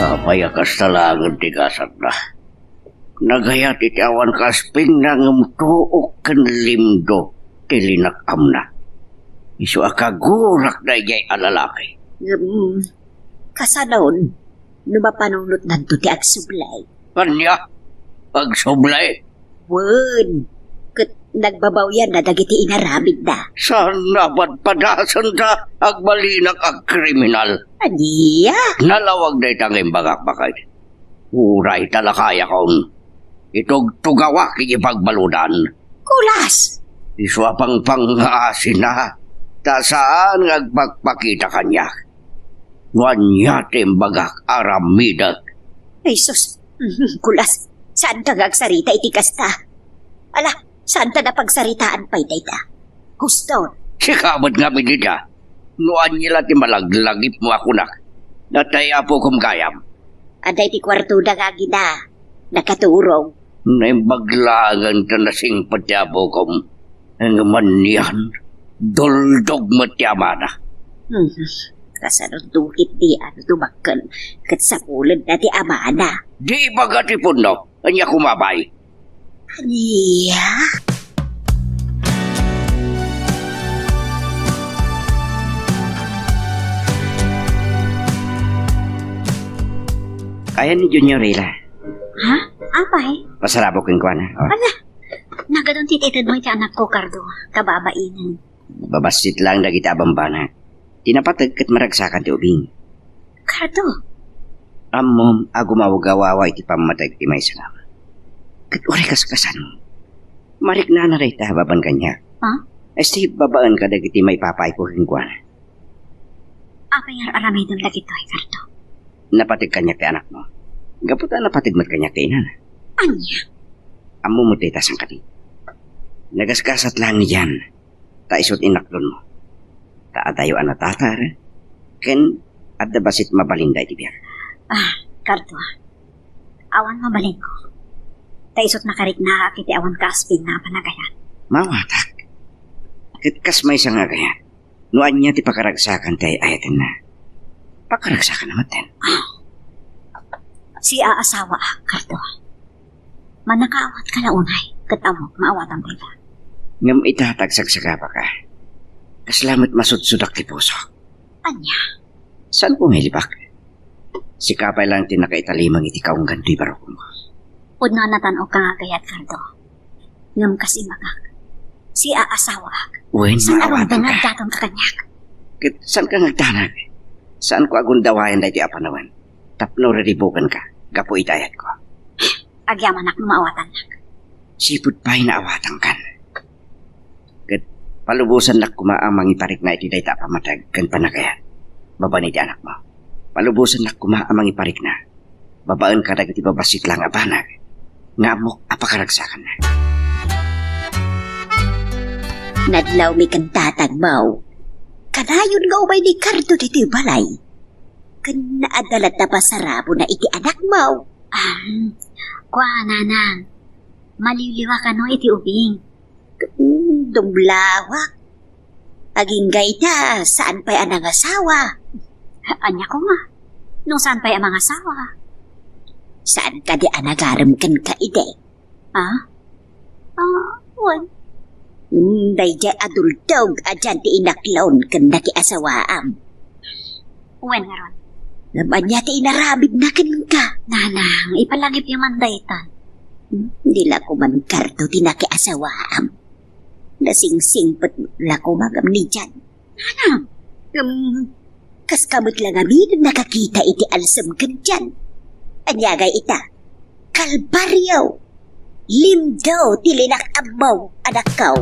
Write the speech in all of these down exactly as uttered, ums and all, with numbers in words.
Apay a kasta laeng ti gasatna? Nagayat iti awan kaaspingna ngem tuok ken limdo ti linak-amna. Isu a kagurakna idiay a lalaki. Ngem, kasanon, no mapanunotnanto ti agsublay? Ania? Agsublay? Wen, ket nagbabawyanna dagiti inaramidna. Saan a padpadasenda, agbalinak a kriminal. Ania? Nalawag dayta nga imbagak, baket. Uray ta lakayakon, itugtugawak iti pagbaludan. Kulas! Isu a pangpangngaasina, ta saan nga agpakpakita kaniak. No ania ti imbagak, aramidek. Ay sus, kulas, saanka nga agsarita iti kasta? Ala, saanta napagsaritaan pay dayta? Gusto. Sika met ngamin dita. No ania la ti malaglagipmo a kunak, natay apokom gayam. Adda iti kuartoda nga agina, nakaturong. Naimbag laengen ta nasingpet ti apokom. Ngem anian, duldog met ti amana. Hmm. Kasano dukit di ano tumakkel ket sapulenna ti amana? Di ibaga ti punno. Ania koma, bay? Ania? Ayan ni Junior, Rila. Ha? Apay? Pasarabok kenkuana. Oh. Ala, nagadun ti itedmo iti anakko, Cardo. Kababainen. Babassit laeng dagiti a bambanak. Ti napateg ket maragsakan ti ubing. Cardo! Ammom a gumawgawawa iti pammateg ti maysa nga ama. Ket uray kaskasano, mariknana dayta babaen kaniak. Ha? Isu ti babaen kadagiti maipapayko kenkuana. Apay nga ar-aramidem dagitoy, Cardo? Napateg kaniak ti anakmo. Gapu ta napateg met kaniak ti inana. Ania? Ammom met dayta sangkadi. Nagasgasat laeng ni Jan. Ta isu ti inaklonmo. Ta adayo a natatar, ken adda bassit mabalinda iti biag. Ah, Cardo. Awan mabalinko. Ta isu ti nakariknaak iti awan kaaspingna a panagayat. Maawatak. Ket kas maysa nga agayat, no ania ti pakaragsakan ti ay-ayatenna, pakaragsakanna metten. Siaasawaak, Cardo. Mannakaawat ka la unay, ket ammok nga awatam dayta. Ngem ita ta agsagsagabaka, kasla met masudsudak ti pusok. Ania? Saanko nga ilibak? Sika pay laeng ti nakaitalimeng iti kaunggan toy barukongko. Pudno a natan-ok ka nga agayat, Cardo. Ngem kas imbagak, siaasawaak. Wen, saan a maawatan rumbengan ka. Daton ka kaniak. Ket saanka nga agdanag? Saanko a gundawayan daytoy a panawen tapno riribukenka gapu iti ayatko. Agyamanak no maawatannak. Sipud pay naawatankan. Ket palubosannak koma a mangiparikna iti dayta a pammateg ken panagayat babaen iti anakmo. Palubosannak koma a mangiparikna babaen kadagiti babassit laeng a banag nga ammok a pakaragsakanna. Nadlawmi ken tatangmo. Kanayon nga umay ni Cardo ditoy balay. Ken adda latta pasarabona iti anakmo. Ah, kua, nanang. Maliwliwa kano iti ubing. Mm, dumlawak. Agingga ita, saan pay a nangasawa? Ania koma? No saan pay a mangasawa? Saan kadi a nagarem kenka idi? Ha? Ah, wen. Mm, daydiay a duldog a dian ti inaklon ken nakiasawaam. Wen ngarud. Ngem ania ti inaramidna kenka? Nanang, ipalagipyo man daytan. Hmm, di la koma Cardo ti nakiasawaam. Nasingsingpet la koma ngem ni Jan. Nanang, ngem kaska met la ngamin nakakita iti alsem ken Jan. Ania ngay ita? Kalbario! Limdo ti linak-ammo, anakko.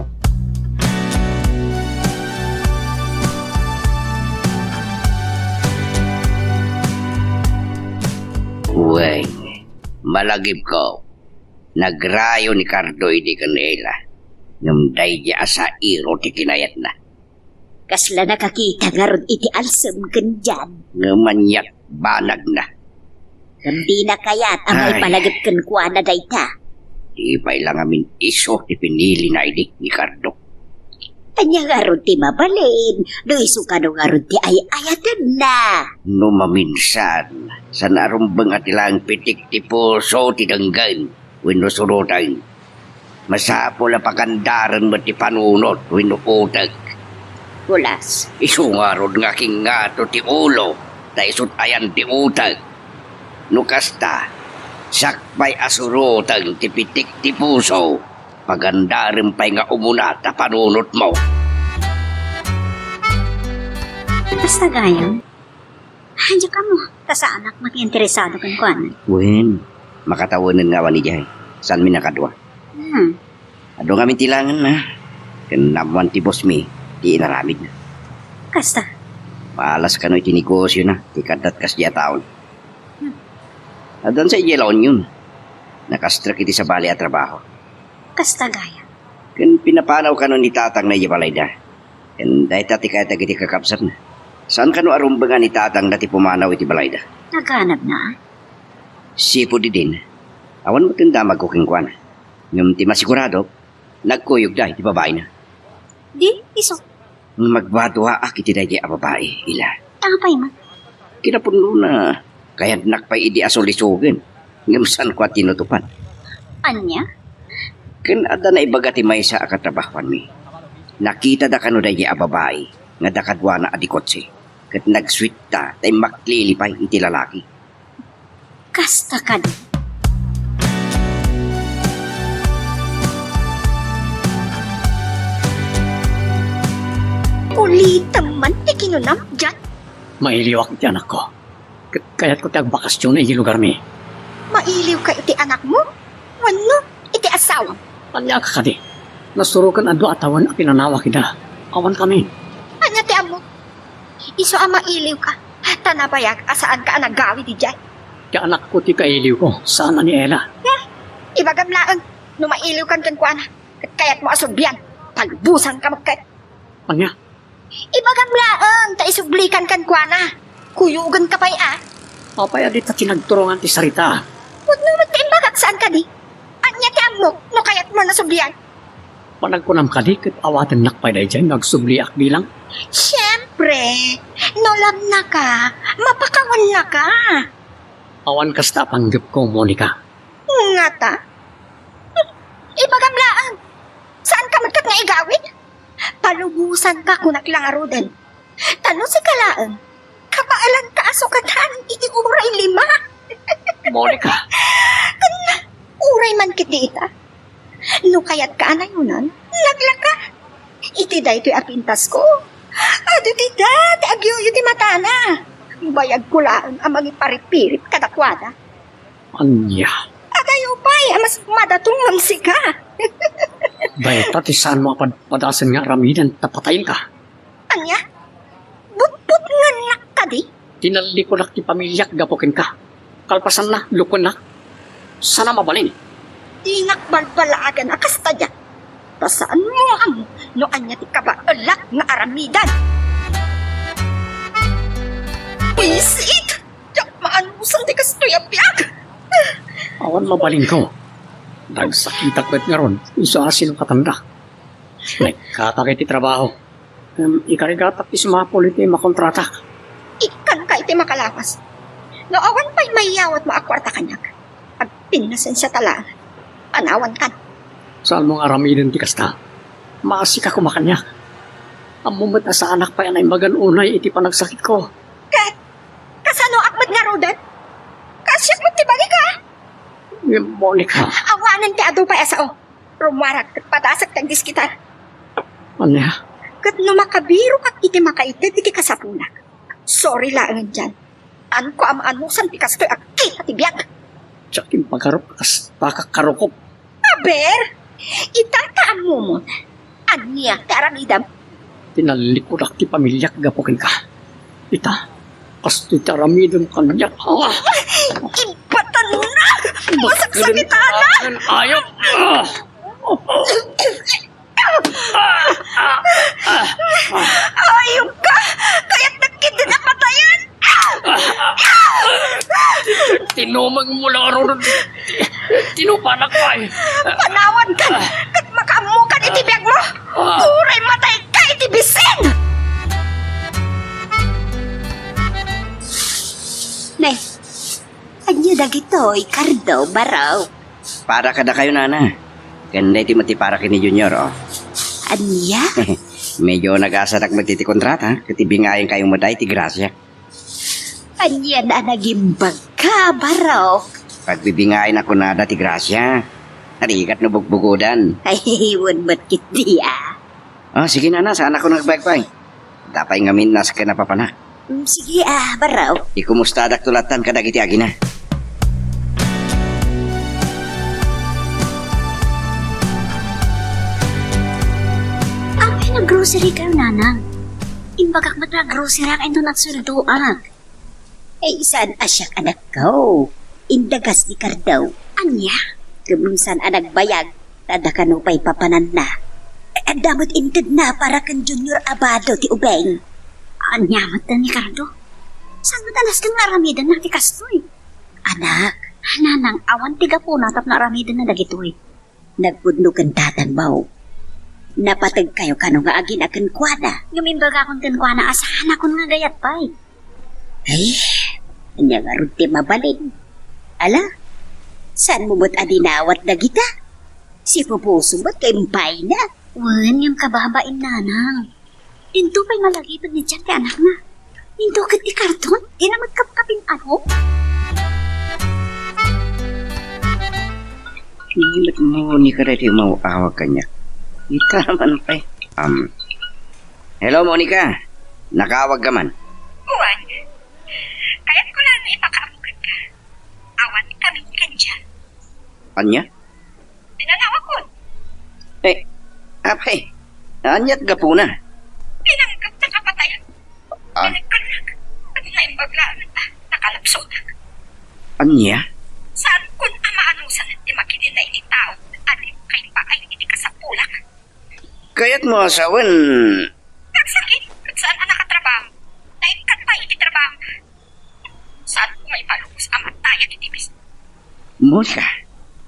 Wen, malagipko, nagrayo ni Cardo idi ken Ela, ngem daydi a sairo ti kinayatna. Kasla nakakita ngarud iti alsem ken Jan. Ngem aniat banagna. Ngem dina kayat a maipalagip kenkuana dayta. Di pay la ngamin isu ti pinilina idi ni Cardo. Ania ngarud ti mabalin no isu kano ngarud ti ay-ayatenna? No maminsan, Saan a rumbeng a ti laeng pitik ti puso ti denggen wenno suroten. Masapul a pagandaren met ti panunot wenno utek. Hulas. Isu ngarud nga kingato ti ulo, ta isut' ayan ti utek. No kasta, sakbay a suroten ti pitik ti puso, pagandaren pay nga umuna ta panunotmo. Kasta gayam, Diak ammo, ta saanak met nga interesado kenkuana. Wen, makatawenen nga awan idiay. Saanmi nakadua? Hmm. Adu ngamin ti langenna. Ken naammoan ti boss mi ti inaramidna. Kasta? Malas kano iti negosiona ti kaaddat kasdi a taon. Hmm. Addan sa idiay La Union. Nakastrek iti sabali a trabaho. Kasta gayam. Ken pinapanaw kano ni tatangna idiay balayda. Ken dayta ti kayatna iti kakabsatna. Saan kano a rumbeng a ni tatangna ti pumanaw iti balayda. Naganabna? Sipud idin, awan met ti damagko kenkuana. Ngem ti masiguradok, nagkuyogda iti babaina. Di, isu. Magbaduaak iti daydiay a babai, Ila. Apay man? Kinapudnona, kayatnak pay idi a sulisogen, ngem saanko a tinutupad. Ania? Ken adda naibaga ti maysa a katrabahoanmi. Nakitada kano daydiay a babai nga adda kaduana a dikotse, ket nagsuitta ta immaklili pay iti lalaki. Kasta kadi. Ulitem man ti kinunam, Jan. Mailiwak iti anakko. Ket kayatko ti agbakasyon iti lugarmi. Mailiwka iti anakmo? Wenno iti asawam? Ania ka kadi? Nasuroken a dua a tawen a pinanawak ida. Awan kami. Ania ti ammok? Isu a mailiwka, ta nabayag a saanka a nagawid idiay. Ti anakko ti kailiwko, saan a ni Ella. Hmm, ibagam laeng, no mailiwkan kenkuana, ket kayatmo a sublian, palubosanka met ket. Ania? Ibagam laeng, ta isublikan kenkuana. Kuyogenka pay a. Apay a dita ti nagturongan ti sarita? Pudno met ti imbagak, saan kadi? Ania ti ammok no kayatmo a sublian? Panagkunam kadi ket awatennak pay daydiay no agsubliak bilang? Siempre, no labnaka, mapakawennaka. Awan kasta a panggepko, Monica. Ngata? Ibagam laeng, saanka met ket nga igawid? Palubosanka, kunak la ngaruden. Ta no sika laeng, kabaelanka a sukatan iti uray lima. Monica! Ken uray man ketdi ita. No kayatka a nayonan, naglaka. Iti daytoy a pintasko, adu ti dati agyuyo ti matana. Bayagko laeng a mangiparipirip kadakuada. Ania? Adayo pay a mas madaton ngem sika. Dayta ti saanmo a padpadasen nga aramiden ta patayenka. Ania? Butbutngennak kadi? Tinallikunak ti pamiliak gapu kenka. Kalpasanna, lukuennak. Saan a mabalin. Dinak balbalagan a kasta diak. Ta saanmo nga ammo no ania ti kabaelak nga aramiden. Buisit! Diak maanusan ti kastoy a biag. Awan mabalinko. Nagsakitak met ngarud, isu a sinukatanda. Nagkatak iti trabaho. Em, ikarigatak ti sumapul iti makontratak. Ikkanka iti makalawas. No awan pay mayawatmo a kuarta kaniak, agpinnasensiata laeng. Panawankan. Saanmo nga aramiden ti kasta. Maasika koma kaniak. Ammo met a saanak pay a naimbagan unay iti panagsakitko. Ket, kasanoak met ngaruden? Kaasiak met ti bagik, a? Ngem, Monica. Awanen ti adu pay a sao. Rummuarak ket padasek ti agdiskitar. Ania? Ket no makabirokak iti makaited iti kasapunak, sorry laengen diay. Saanko a maanusan ti kastoy a kita ti biag. Diak impagarop a kas pakakkarukop. Aber, ita ta ammomon, ania ti aramidem? Tinallikudak ti pamiliak gapu kenka. Ita, kastoy ti aramidem kaniak. Ah! Impatanna! Masaksakitanak! Ayop! Ah! Ayop ka! Kayatnak ketdin a patayen! Tinumengmo la ngarud. Tinupanak pay. Panawankan ket makaammokan iti biagmo. Uray matayka iti bisin! Nay, Dagitoy, Cardo, baro. Para kadakayo, nana. Ken daytoy met ti para ken ni Junior, oh. Ania? Medyo nagasadak met iti kontrata, ket ibingayenkayo met ti grasia. Ania a nagimbagka, baro? Pagbibingayen a kunada ti grasia. Rigat no bugbugodan. Ay, wen met ketdi, ah. Ah, sige, nana, saanak nga agbayag pay. Apay ngamin, nasken a papanak. Mm, sige, ah, baro. Ikumustadak to lattan kadagiti agina. Apay, naggrocery kayo, nanang? Imbagak met nga aggrocery ak, inton agsueldoak. Ay, saan a siak, anakko. Indagas ni Cardo. Ania? Ket saan a nagbayag, ta adda kano pay papananna. Ay, adda met intedna para ken Junior Abado ti ubing. Ania met ni Cardo? Saan met a nasken nga aramidenna ti kastoy? Anak. Nanang, awan ti gapuna tapno aramidenna dagitoy. Nagpudno ken tatangmo. Napategkayo kano nga agina kenkuana. Ngem imbagakon kenkuana a saanakon nga agayat pay. Ay, ania ngarud ti mabalin? Ala, saanmo met a dinawat dagita? Sipupuso met ken payna. Wen, ngem kababain, nanang. Inton pay malagiped ni Jan ti anakna. Inton ket ti karton, dina met kapkapin-ano? Ni met Monica daytoy umaw-awag kaniak. Ita man pay. Um, hello, Monica. Nakaawag ka man? Wen. Kayatko laeng ipakaammo kenka. Awan kami ken Jan. Ania? Pinanawagkon. Eh, apay, aniat gapuna? Pinanggap na kapatayan. Ah. Pinagkalak. At naimbag laeng ta, nakalapsotak. Ania? Saankon a maanusan ti makidin na iti tao a di makaimbaay iti kasapulak. Kayatmo a sawen. Nagsakit, ket saan a nakatrabaho. Naikkat pay iti trabaho. Saanko nga ipalubos a matayag iti bis-. Monica.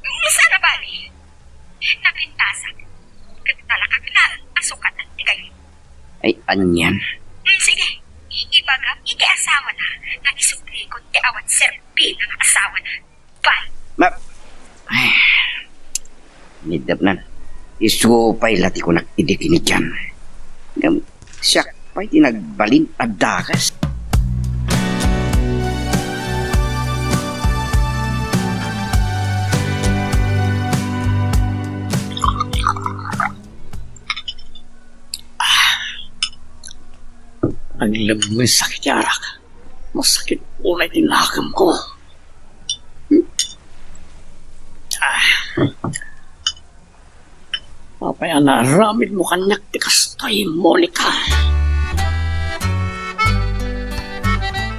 Saan a bali? Napintasak. Ket talakak na a sukatan ti gayyem. Ay, anian? Hmm, sige. I-, ibagam iti asawana nga isublikon ti awan serbina nga asawana. Bye. Ma-, ay, nidapnan. Isu pay la ti kunak idi kinidian. Ngem, siak pay ti nagbalin a dagas. Ah, ang lamang sakit, arak. Masakit unay ti nakemko. Ah. Apay a naaramidmo kaniak ti kastoy, Monica?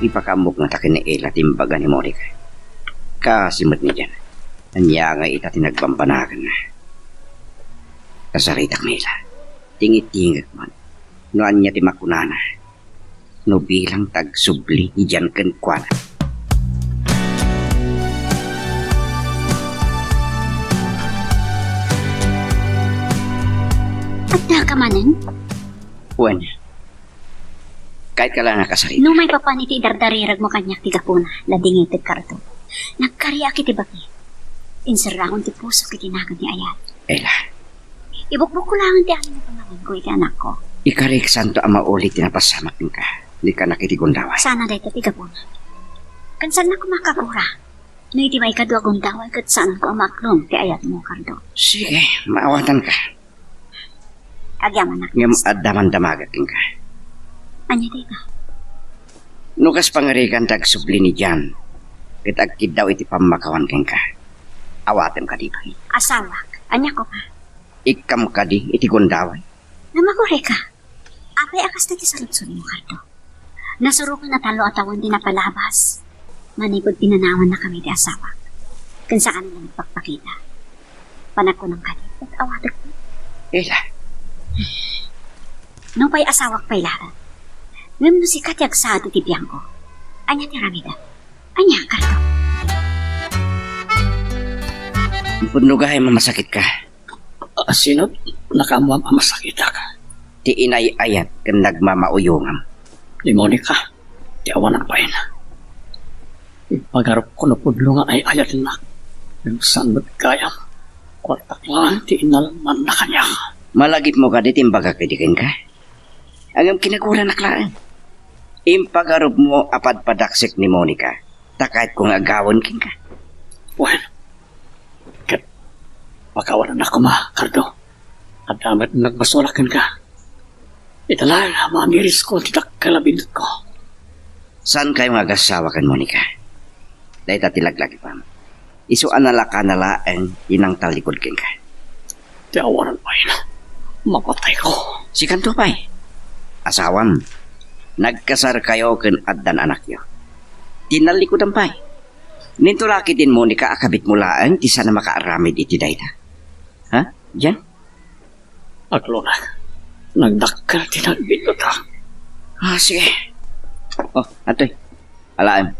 Ipakaammok ngata ken ni Ella ti imbaga ni Monica. Kaasi met ni Jan. Ania nga ita ti nagbambanagan. Kasaritak ni Ella. Tingitingek man. No ania ti makunana. No bilang ta agsubli idiay kenkuana. Adda ka manen? Wen. Kayat ka la nga kasarita. No maipapan iti idardariragmo kaniak ti gapuna, nadingitek karto. Nagkariak iti baki. Inserraon ti pusok iti nagan ni Ayat. Ella. Ibukbukko laeng ti amin a pangawanko iti anakko. Ikarik santo a mauli ti napasamak kenka. Dika nakiti gundaway. Sana dayta ti gapuna. Ken saannak koma a kappura. No iti maikadua a gundaway ket saanko a maaklon ti ayatmo, Cardo. Sige, maawatanka. Agyamanak. Ngem adda man damagek kenka. Ania dayta? No kas pangarigan ti agsubli ni Jan, ket agkiddaw iti pammakawan kenka. Awatem kadi pay. Asawak, ania koma? Ikkam kadi iti gundaway? Namakureka. Apay a kasta ti saludsodmo, Cardo? Nasuroken a tallo a tawen ti napalabas. Manipud pinanawannakami ti asawak. Ken saanak a nagpakpakita. Panagkunam kadi, ket awatek. Ella. Nupay asawak pay laeng. Ngem no sika ti agsaad iti biangko, ania ti aramidem? Ania, Cardo? Pudno gayam a masakitka. A, sino? Nakaammoam a masakitak. Ti inay-ayat ken nagmamauyongam. Ni Monica, ti awan a bain. Ipagarupko no pudno nga ay-ayatennak. Ngem saan met gayam. Kuartak laeng ti inalmanna kaniak. Malagipmo kadi ti imbagak idi kenka? Ngem kinaguranak laeng. Impagarupmo a padpadaksek ni Monica, ta kayatko nga agawen kenka. Wen, ket pakawanennak koma, Cardo. Adda met nagbasolak kenka. Ita laeng a maamirisko ti dakkel a binutko. Saankayo nga agassawa ken Monica? Dayta ti laglagipam. Isu a nalakana laeng ti nangtallikud kenka. Ti awanan pay, mapatayko. Sikanto pay, asawam. Nagkasarkayo ken addan anakyo. Ti nallikudam pay. Ninto la ketdin Monica a kabitmo laeng ti saan a makaaramid iti dayta. Ha? Diyan? Aglonak, nagdakkel ti nagbinuta. Ah, sige. Oh, atoy. Alaem,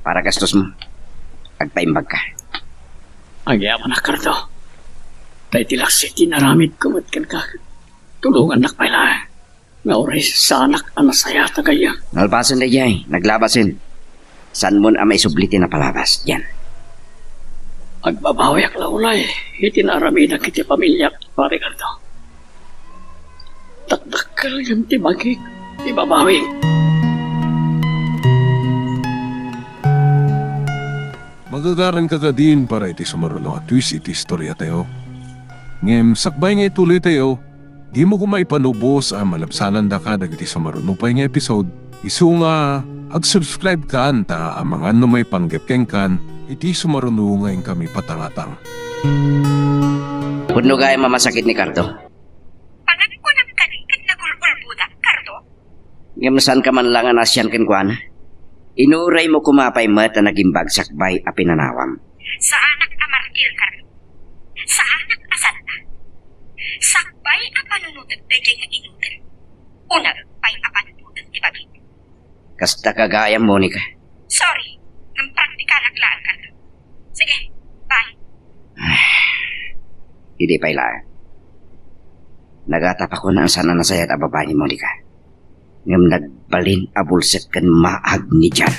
para gastos mo. Agpaimbag ka. Agyamanak, Cardo. Dayta laksi ti inaramidko met kenka. Tulongannak pay laeng. Nga uray saanak a nasayaat a gayyem. Nalpasen daydiay, naglabasen. Saanmon a maisubli ti napalabas, diyan. Agbabawiak la unay iti naaramidak iti familiak, Pare Cardo. Dakdakkel ngem ti bagik, ibabawi. Magagaranka kadin para iti sumaruno a twist iti istoriatayo. Ngem sakbay nga ituloytayo, dimo koma ipanubos a malabsanandaka dagiti sumaruno pay nga episode. Isu nga, ag-subscribe kan ta amangan no maipanggep kenkan iti sumaruno nga inkami patangatang. Pudno gayam a masakit ni Cardo. Panagkunam kadi ket nagul-ulbodak, Cardo? Ngem saanka man la nga naasian kenkuana? Inuraymo koma pay met a nagimbag sakbay a pinanawam. Saanak a martir, Carlo. Saanak a santa. Sakbay a panunotek daydiay nga inutek. Unaek pay a panunotek ti bagik. Kasta ka gayam, Monica. Sorry, ngem praktikanak laeng, Carlo. Sige, bye. Idi pay laeng. Nagatapakon a saan a nasayaat a babai ni Monica. Ngem nagbalin a bulsek ken maag ni Jan.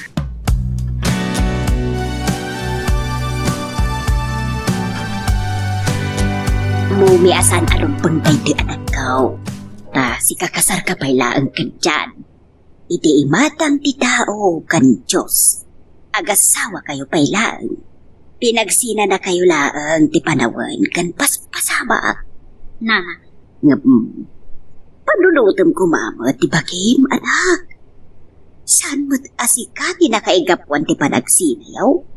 Ammom a saan a rumbeng daytoy, anakko. Ta sikakasarka pay laeng ken Jan. Iti imatang ti tao ken Dios, agassawakayo pay laeng. Pinagsinanakayo laeng ti panawen ken paspasabak. Nana. Ngem, panunotem koma met ti bagim, anak. Saan met a sika ti nakaigapuan ti panagsinayo?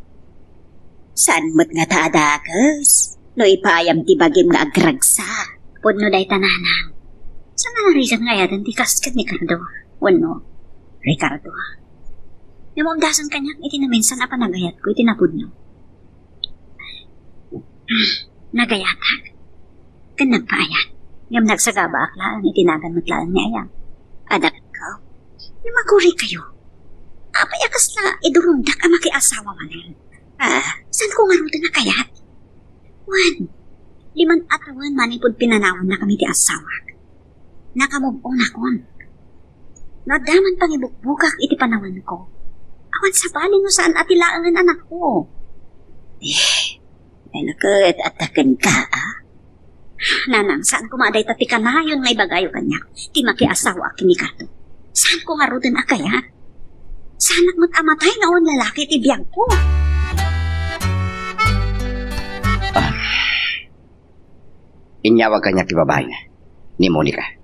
Saan met ngata a dakes no ipaayam ti bagim nga agragsak? Pudno dayta, nanang. Saan a narigat nga ayaten ti kasket ni Cardo wenno Ricardo? Ngem umdasen kaniak iti naminsan a panagayatko iti napudno. Nagayatak ken nagpaayat, ngem nagsagabaak laeng iti nagan met laeng ni ayam. Anakko, ngem aguraykayo. Apay a kasla idurongdak a makiasawa manen? Ah, saanko ngaruden a kayat? Wen, lima a tawen manipud pinanawannakami ti asawak. Nakamove-on akon. No adda man pangibukbukak iti panawenko, awan sabali no saan a ti laengen anakko. Eh, dayta ket adda kenka, a? Nanang, saan koma a dayta ti kanayon nga ibagayo kaniak ti makiasawaak ken ni Cardo. Saanko ngaruden a kayat? Saanak met a matay nga awan lalaki iti biagko. Ah. Inyawag kaniak ti babaina, ni Monica.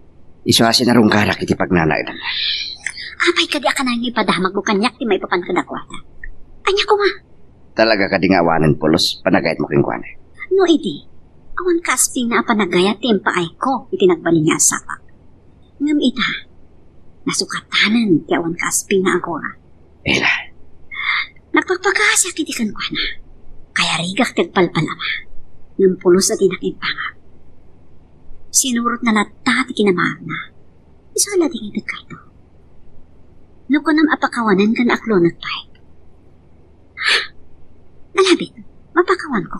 Isu a sinarungkarak iti pagnanaedanna. Apay kadi a kanayon nga ipadamagmo kaniak ti maipapan kadakuada? Ania koma? Talaga kadi nga awanen pulos panagayatmo kenkuana? No idi, awan kaaspina a panagayat ti impaayko iti nagbalin nga asawak. Ngem ita, nasukatanen ti awan kaaspina a gura. Ella. Nagpagpakasiak iti kenkuana. Kayarigak ti agpalpalama. Ngem pulos a dinak impangag. Sinurotna latta ti kinamaarna. Isu a ladingit ti Cardo. No kunam a pakawanen ken aklonek pay. Nalabit, mapakawanko.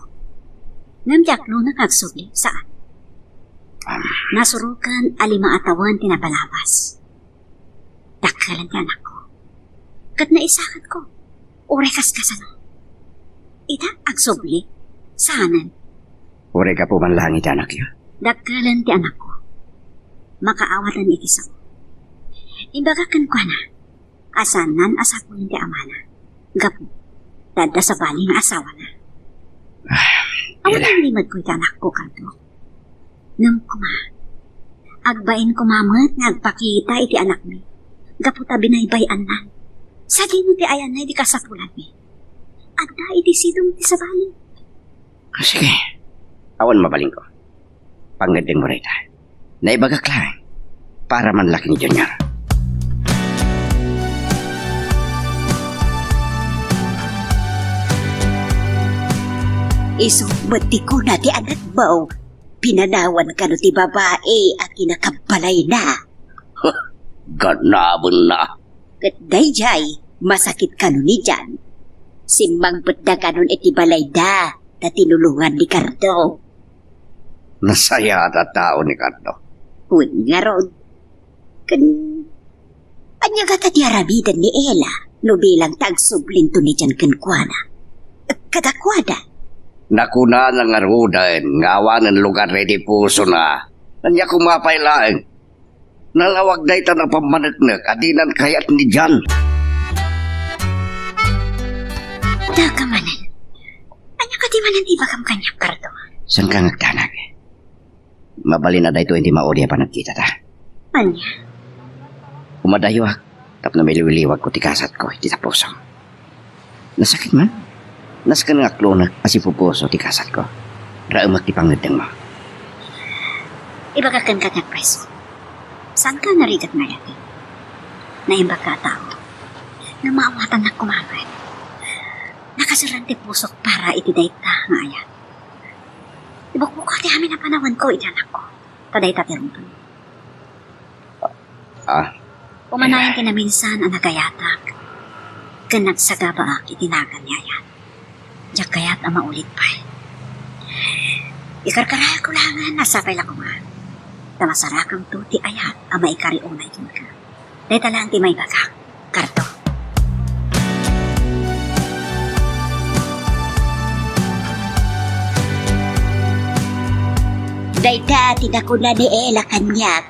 Ngem ti aklonek nga agsubli, saan. Nasuroken a lima a tawen ti napalabas. Dakkel ti anakko. Ket naisaketko. Uray kaskasano. Ita, agsubli. Saanen. Uray gapu man laeng iti anakyo. Dakkelen ti anakko. Makaawatan iti sao. Imbagak kenkuana a saanna a sapulen ti amana. Gapu ta adda sabali nga asawana. Ah, Awan Ella. Ang limad ko iti anakko, Cardo. Ngem koma, agbain koma met nga agpakita iti anakmi. Gapu ta binaybay-annan. Sadino ti ayanna iti kasapulanmi? Adda iti sidong ti sabali. Ah, sige. Awan mabalinko. Pangngeddengmo dayta. Naibagak laeng. Para man la ken ni Junior. Isu met ti kuna ti anakmo, pinanawan kano ti babai a kinakabbalayna. Ganabenna. Ket daydiay, masakit kano ni Jan. Simmangpetda kanon iti balayda, ta tinulongan ni Cardo. Nasayaat a tao ni Cardo. Wen ngarud. Ken, ania ngata ti aramiden ni Ella no bilang ta agsublinto ni Jan kenkuana? Kadakuada. Nakunana ngaruden nga awanen lugar iti pusona. Ania koma pay laeng? Nalawag dayta a pammaneknek a dinan kayat ni Jan. Daga manen. Ania kadi manen ti ibagam kaniak, Cardo? Saanka nga agdanag? Mabalin a daytoy ti maudi a panagkitata. Ania? Umadayoak tapno maliwliwagko ti kasatko iti tapusom. Nasakit man. Nasken nga aklonek a sipupuso ti kasatko. Raemek ti pangngeddengmo. Ibagak kenka ti agpayso. Saanka a narigat nga ayaten? Naimbagka a tao. Nga maawatannak koma met. Nakaserreng ti pusok para iti dayta nga ayat. Ibukbukko ti amin a panawanko iti anakko. Ta dayta ti rungtod. Ah. Umanayon ti naminsan a nagayatak ken nagsagabaak iti nagan nga ayat. Diak kayat a maulit pay. Ikarkarayakko laengen a sapay la koma ta masarakanto ti ayat a maikari unay kenka. Dayta laeng ti maibagak, Cardo. Dayta ti nakuna ni Ella kaniak,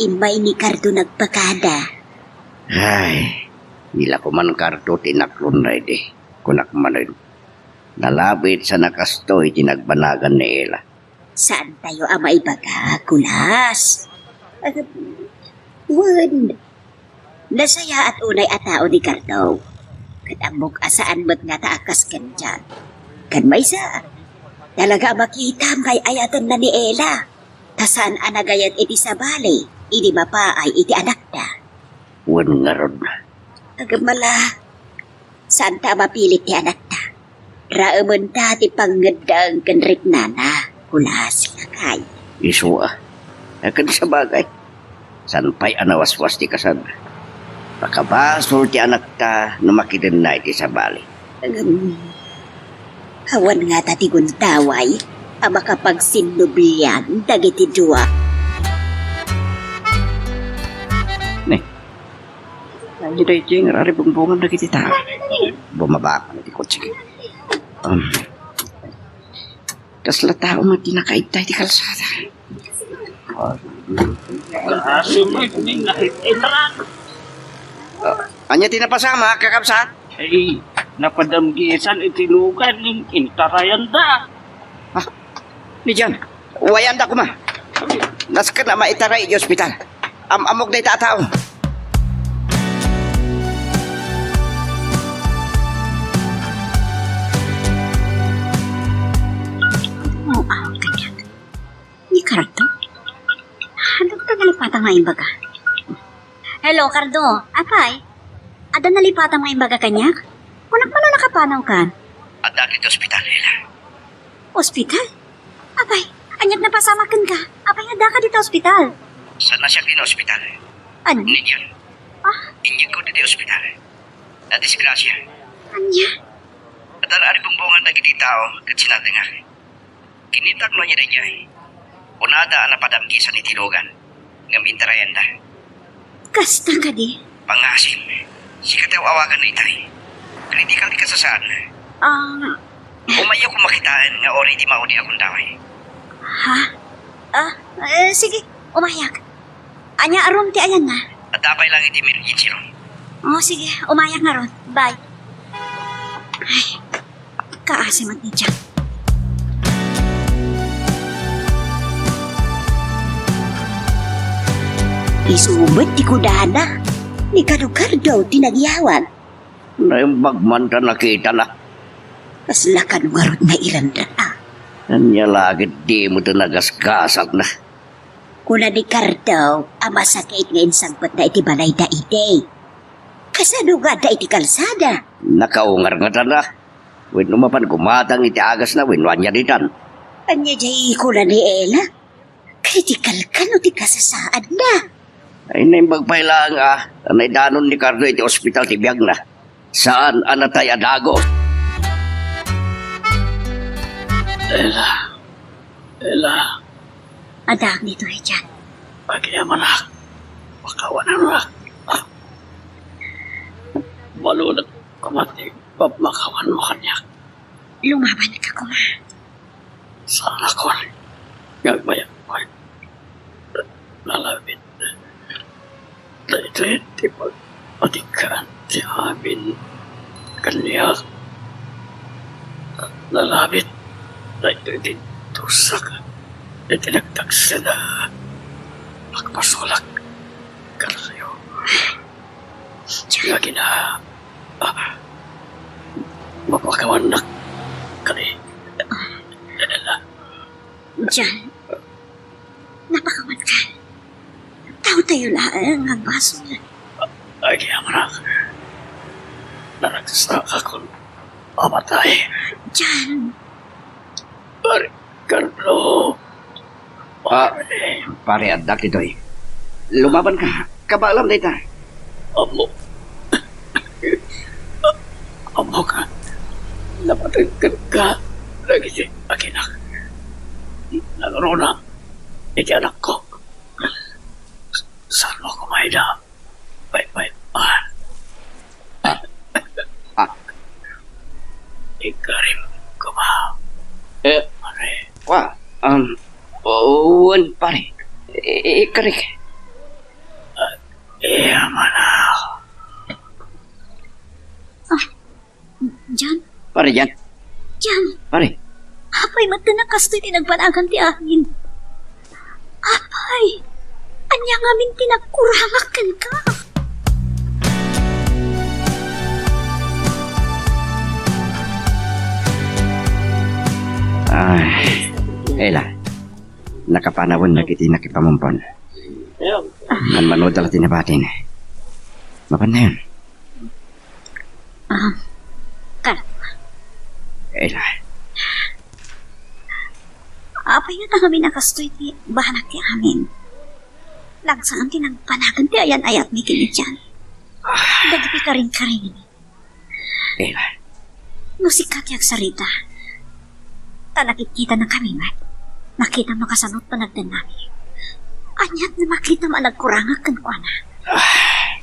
immay ni Cardo nagpakada. Ay, dila koman Cardo ti naklon daydi, kunak manen. Nalabit sana kastoy ti nagbanagan ni Ella. Saantayo a maibaga, Kulas. Wen, nasayaat unay a tao ni Cardo. Ket ammok a saan met ngata a kas ken Jan. Ken maysa, talaga a makitam nga ay-ayatenna ni Ella. Ta saan a nagayat iti sabali idi mapaay iti anakda. Wen ngarud. Agmala, saanta a mapilit ti anakta. Raementa ti pangngeddeng ken riknana, Kulas, lakay. Isu a. Ken sabagay, saan pay a nawaswas ti kasana. Pakabasol ti anakta no makidenna iti sabali. Ngem, awan ngata ti gundaway a makapagsinnublian dagiti dua. Ne, ania daytoy nga aribungbungan dagiti tao? Bumaba man iti kotse. Um, kasla tao man ti nakaibta iti kalsada. Asim, ay, inran. Ah, ania ti napasamak, kakabsat? Ay, napadamgisan iti lugan, in-, intarayanda. Ah, ni Jan, wayanda koma. Nasken a maitaray iti ospital. Am-ammok dayta a tao. Aw, kaniak. Ni Cardo? Adda nalipatan nga imbaga. Hello, Cardo. Apay? Adda nalipatan nga imbaga kaniak? Kunak man no nakapanawkan? Adda iti ospital, Ella. Ospital? Apay, aniak napasamak kenka? Apay nga addaka dita ospital? Saan a siak iti ospital? Ano? Ni Jan. Ah? Inyegko dita ospital. Nadisgrasia. Ania? Adda aribungbungan dagiti tao ket sinardengak. Kinitak no ania daydiay. Kunada a napadamgisan iti lugan, ngem intarayanda. Kasta kadi? Pangasim, sika ti aw-awagan itay. Critical ti kasasaadna. Ah. Umayak koma kitaen nga already maudi a gundaway. Ha? Ah, eh, sige, umayak. Ania a room ti ayanna? Adda pay lang iti emergency room. Oh, sige, umayak ngarud. Bye. Ay, kaasi met ni Jack. Isu met ti kunana, ni Kadukardo ti nagyawag. Naimbag man ta nakitana. Kasla kano ngarud nga iranra, a? Ania la ket dimo ta nagasgasatna? Kuna ni Cardo a masakit nga insangpetna iti balayda idi. Kasano nga adda iti kalsada? Nakaungar ngatana. Wenno mapan gumatang iti agasna wenno ania ditan? Ania diay kuna ni Ella? Critical kano ti kasasaadna? Ay, naimbag pay laeng a naidanon ni Cardo iti ospital ti biagna. Saan a natay a dagos. Ella. Ella. Addaak ditoy, Jan. Agyamanak. Pakawanannak. Baludek koma ti pamakawanmo kaniak. Lumabanka koma. Saanakon nga agbayag pay. Lalabit. Daytoy ti pagpatikkan ti amin kaniak. Lalabit. Daytoy ti dusak iti nagtaksida. Agpasulak kadakayo. Nga kina-, ah, mapakawannak kadi. Jan, napakawanka. Taotayo laeng nga basol. Agyamanak. Naragsakakon a matay. Jan. Pare Carlo. Ah, pare, adda ditoy. Lumabanka. Kabaalam dayta. Ammo. Ammok. Napateg kenka dagiti aginak. Nangruna iti anakko. Saanmo koma ida baybay-an. Ah. Ah. Ikarim koma. Eh, pare. Wa, um, wen, pare. I-, i-, ikarik. Agyamanak. Ah, Jan? Pare, Jan. Jan? Pare. Apay met ta kastoy ti nagbanagan ti amin? Apay, ania ngamin ti nagkurangak kenka? Ay, Ella, nakapanawen dagiti nakipamumpon. Manmanuda la ti nabatin. Mapannayon. Ah, kal- Ella. Apay nga ta ngamin a kastoy ti banag ti amin? Nagsaan ti nagbanagan ti ayan-ayatmi ken ni Jan. Dagiti karingkaring. Ella. No sika ti agsarita, ta nakitkitanakami met, nakitam a kasano ti panagdennami. Ania ti makitam a nagkurangak kenkuana? Ah.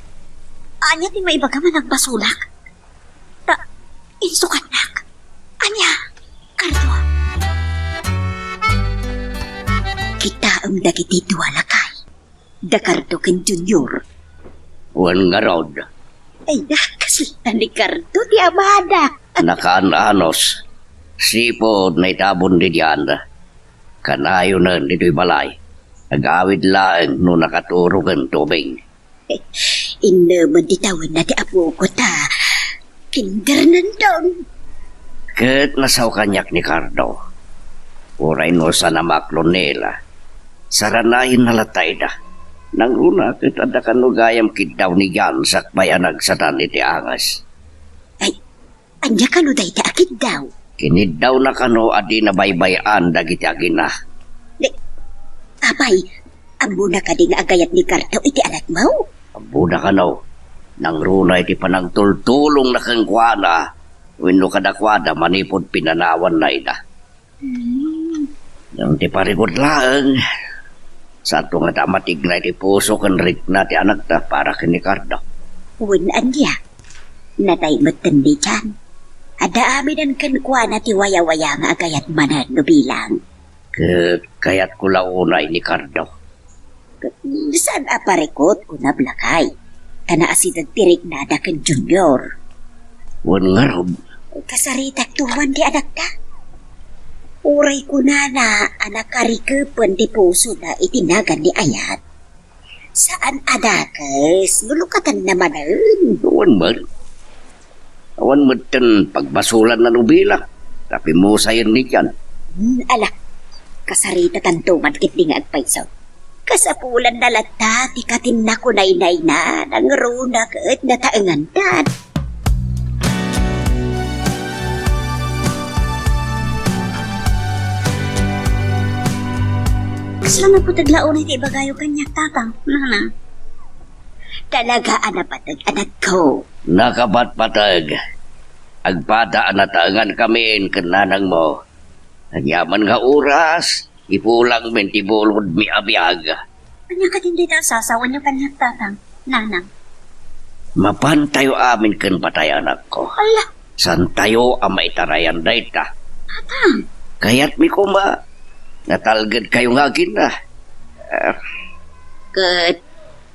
Ania ti maibagam a nagbasolak? Ta insukatnak. Ania, Cardo? Kitaem dagiti dua lakay. Da Cardo ken Junior. Wen ngarud. Ay, da, kasla ni Cardo ti amada. Nakaan-anos. Sipud naitabon didian. Kanayonen ditoy balay. Agawid laeng no nakaturogen tubig. Innemen ti tawenna ti apoko ta kinder nandon. Ket nasao kaniak ni Cardo. Uray no saan a maklon ni Ella, saranayenna latta ida. Nangruna ket adda kano gayam kiddaw ni Jan sakbay a nagsatan iti anges. Ay, ania kano dayta a kiddaw? Kiniddawna kano a di nabaybay-an dagiti agina. Di, apay, ammona kadi nga agayat ni Cardo iti anakmo? Ammona kano, nangruna iti panangtultulongna kenkuana wenno kadakuada manipud pinanawanna ida. Hmm. Ngem ti parikut laeng, saanto ngata a matigna iti puso ken rikna ti anakta para ken ni Cardo. Wen ania? Natay metten ditan. Adda amiden kenkuana ti wayawaya nga agayat manen no bilang. Ket kayatko la unay ni Cardo. Saan a parikut, kunam lakay. Kana asideg ti riknada ken Junior. Wen ngarud. Kasaritakto man ti anakda. Uray kunana a nakarikepen ti pusona iti nagan ni Ayat. Saan a dakes, no lukatanna manen. Wen met. Awan metten pagbasolan a nobela, ta pimusayen ni Jan. Hmm, ala, kasaritatanto man ketdi nga agpayso. Kasapulanna latta ti katinna kunaynayna, nangruna ket nataengandan. Kasla napateg la unay ti ibagayo kaniak, Tatang, Nanang? Talaga a napateg, anakko. Nakapatpateg. Agpada a nataengankamin ken nanangmo. Agyaman nga oras, ipulangmin ti bulodmi a biag. Ania kadin dayta a sasawenyo kaniak, Tatang, Nanang? Mapantayo amin ken patay, anakko. Ala! Saantayo a maitarayan dayta. Tatang! Kayatmi koma nga talgedkayo nga agina. Ah. Ket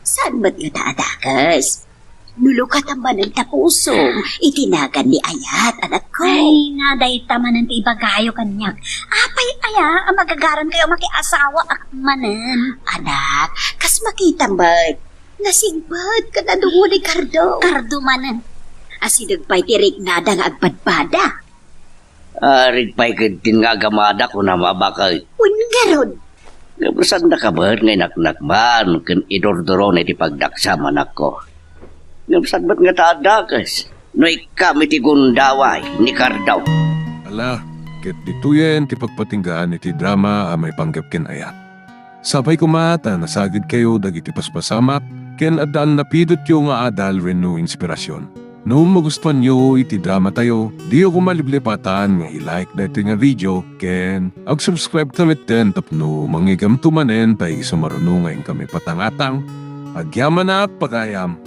saan met ngata a dakes? No lukatan manen ta pusom iti nagan ni Ayat, anakko. Ay, nga dayta manen ti ibagayo kaniak. Apay aya a magagarankayo a makiasawaak manen? Anak, kas makitam met, nasingpet ket nadungo ni Cardo. Cardo manen. Asideg pay ti riknada nga agpadpada. Arik pay ketdin nga agamada, kunam a baket. Wen ngarud. Ngem saandaka met nga inaknakman ken idurdurona iti pagdaksam, anakko. Ngem saan met ngata a dakes no ikkam iti gundaway ni Cardo. Ala, ket ditoyen ti pagpatinggaan iti drama a maipanggep ken Ayat. Sapay koma ta nasagidkayo dagiti paspasamak ken addan napidotyo nga adal wenno inspirasyon. No magustuanyo iti dramatayo, diyo koma liplipatan nga i-like daytoy nga video ken ag-subscribe ta metten tapno mangigamto manen ta isu maruno nga inkami patangatang. Agyamanak, pagayam!